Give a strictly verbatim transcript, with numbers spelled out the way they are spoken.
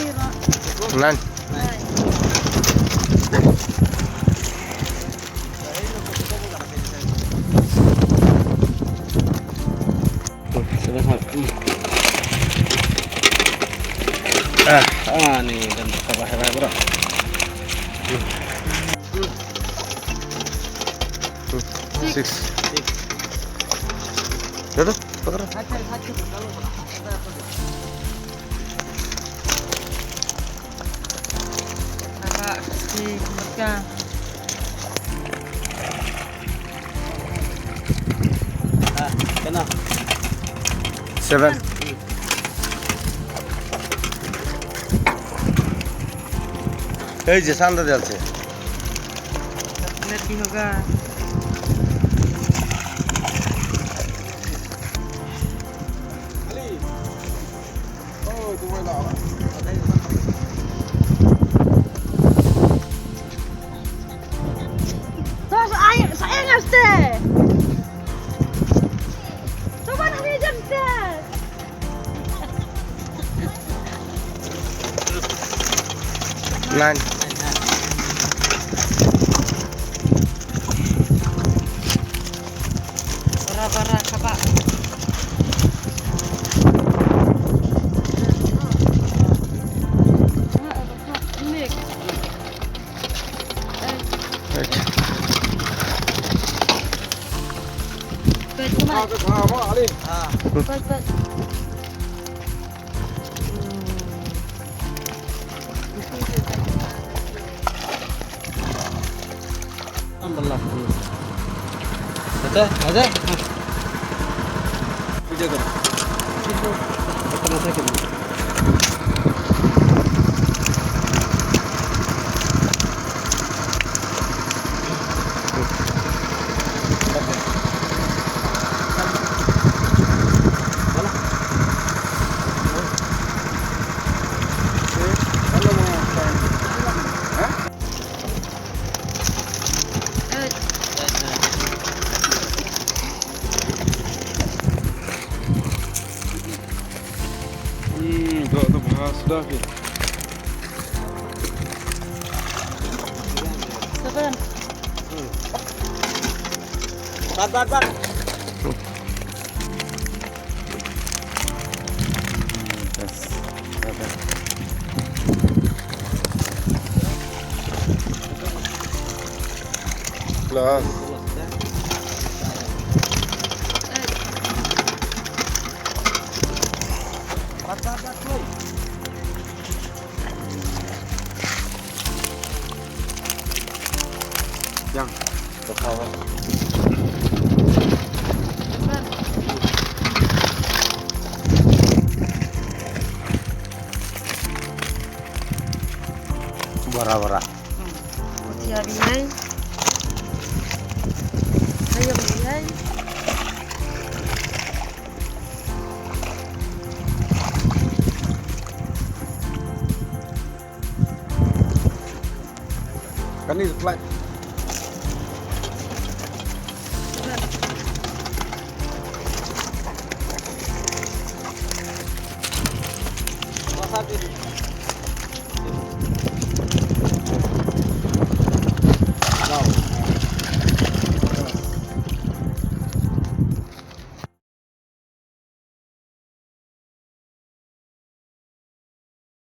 Nine. Ah, ah, ni dan ka bahaya, bro. Six. Dah tu, pakar. Kakak, si, mereka. Ah, kena. Seven. Ei, je sanda de alse. Lagi hoga. Nine. Bara, bara, kaba. Right. Good, come on. Good, good. Ada, ada. Video ko. Ito na sa akin. Hmm, tu tu bahas dah ke. Sabar. Bat, bat, bat. Lah. Yang. Bora, bora. Kutia biai. Ayam biai. Kani slide.